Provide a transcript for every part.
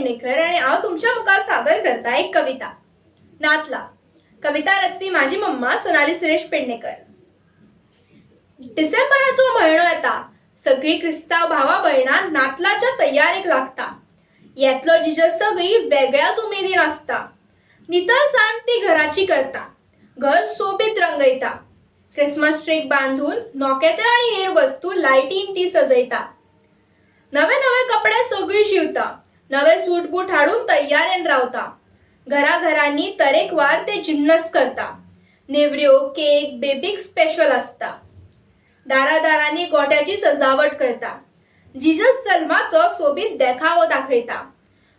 पेडणेकर आणि हांव तुमच्या मुखार सादर करता एक कविता, नातला. कविता रचपी माझी मम्मा सोनाली सुरेश पेडणेकर. डिसेंबराचो म्हयनो येता, सगळीं क्रिस्तांव भावा भयणां नातलाच्या तयारेक लागता. येतलो जिजस सगळीं वेगळ्याच उमेदीन आसता. नितळसाण ती घराची करता, घर सोबीत रंगयता, क्रिसमस ट्रीक बांदून नोकेत्रां आनी हेर वस्तू लायटीन ती सजयता. नवे नवे कपडे सगळीं शिंवता, नवे सूट बूट हाडून तयारेन रावता. घराघरांनी तरेकवार ते जिन्नस करता. नेवऱ्यो, केक, बेबीक स्पेशल आसता. दारा दारांनी गोट्याची सजावट करता. जिजस जल्माचो सोबीत देखावो दाखयता.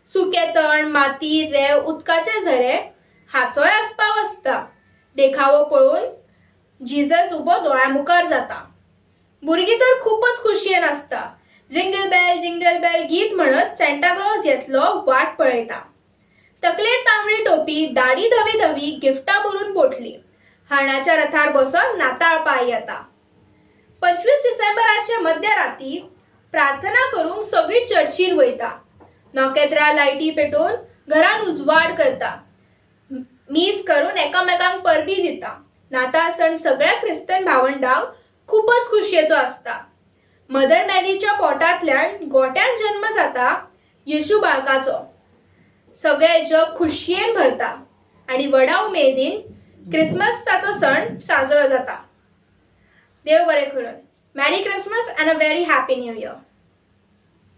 सुके तण, माती, रेंव, उदकाचे झरे हाचोय आस्पाव आसता. देखावो पळोवन जिजस उबो दोळ्या मुखार जाता. भुरगीं तर खुबच खोशयेन आसता. जिंगल बेल जिंगल बेल गीत म्हणत सँटा क्लॉज येतलो वाट पळयता. तकलेर तांबडी टोपी, दाडी धवी धवी, गिफ्टां भरून पोटली, हारणाच्या रथार बसोन नाताळ पाय येता. 25 डिसेंबराचे मध्यराती प्रार्थना करूंक सगळीं चर्चीन वयता. नखेत्रां, लायटी पेटोवन घरान उजवाड करता. मीस करून एकामेकांक परबी दिता. नाताळ सण सगळ्या क्रिस्तन भावंडांक खूबच खोशयेचो आसता. मदर मॅरीच्या पोटांतल्यान गोट्यान जल्म जाता येशू बाळकाचो. सगळें जग खोशयेन भरता आनी व्हडा उमेदीन क्रिसमसाचो सण साजरो जाता. देव बरें करून. Merry Christmas and a very happy new year.